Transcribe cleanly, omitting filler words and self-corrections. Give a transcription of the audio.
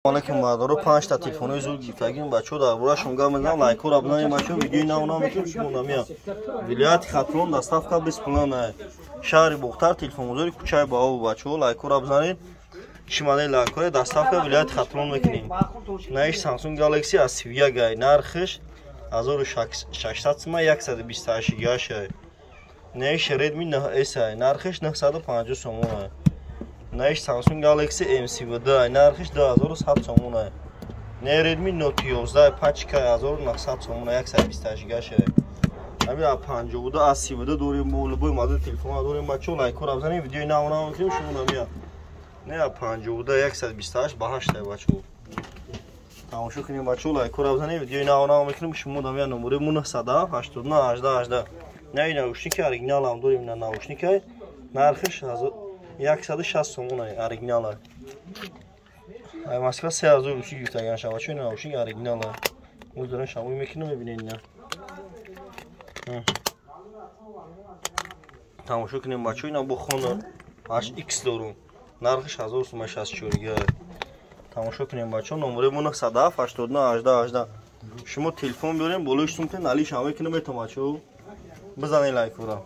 Алейкум, бародаро, панҷта телефонои зуд гирифтагим, бачаҳо, дар борашон гап мезанам. Лайкҳоро бизанем, бачаҳо, видеои нав намекунем, шумо намия. Вилояти Хатлон доставка бесплатная. Шаҳри Бохтар, телефонбозори кӯчаи Баоб, бачаҳо, лайкҳоро бизанед. Чӣ модели лайкҳоре, доставка вилояти Хатлон мекунем. Наиш Samsung Galaxy A31 ай, нархиш 1600 сума, 128 гигашай. Наиш Redmi 9S ай, нархиш 950 сомон ай. Наиш Samsung Galaxy M32 ай, нархиш 2100 сомон ай. Не Redmi Note 11 пачка 1900 сомон ай, 128 гигашай. Ҳамин A52, A32 дорем, бо любой модели телефон дорем, бачаҳо, лайкҳоро бизанем, видеои нав нав мекунем, шумо намия. Не A52 128 ба 8 ай, бачаҳо. Тамошо кунем, бачаҳо, лайкҳоро бизанем, видеои нав нав мекунем, шумо намия. Номери мо 907 89 18 18. Не, наушники оригинал ҳам дорем, на наушник ай. Нархиш 160 сомон ай, оригинал ай. Ай Москва 3000 рубли гирифтаган шава, чун наушник оригинал ай. Мо дорем шамои мекунем, мебинед ина. Тамошо кунем, бачаҳо, ина бо Honor HX дорум. Нархиш 1000 сум, 64 га. Тамошо кунем, бачаҳо, номери мо 907 89 18 18. Шумо телефон биёрем, болои сумка налиш ҳам мекунем, метавон, бачаҳо. Бизанед лайкҳоро.